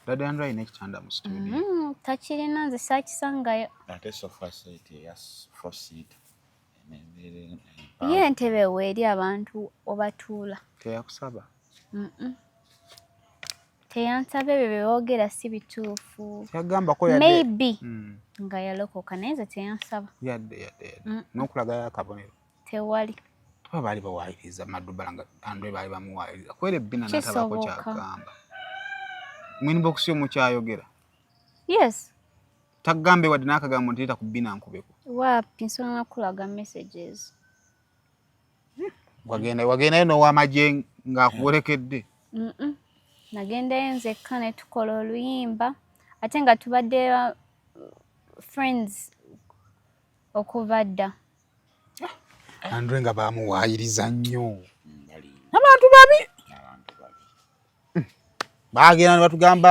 Daddy Andre alina ekitanda mu studio? Takirina, nze saakisangayo. Ate sofa set eya four seat. Ye entebe weeri abantu obatuula. Teyakusaba? Teyansaba, ebyo bye boogera si bituufu. Teyagambako yadde? Maybe nga yalokoka, naye nze teyansaba. Yadde yadde yadde n'okulagayo akabonero? Tewali. Oba baali bawaayiriza Madubala, nga Andre baali bamuwaayiriza kwera ebbina natabako. Kisoboka. Kyagamba mu inbox yo mukyayogera? Yes. Tagambe wadde n'akagambo nti leeta ku bbina nkubeko? Waapi, nsobola nakulaga messages. Wagenda wagendayo n'owamagye ng'akuwerekedde? Nagendayo nzekka ne tukola oluyimba, ate nga tubadde friends okuva dda. Andre nga bamuwaayiriza nnyo. Bali Abantu babi. Abantu babi. Bagenda ne batugamba.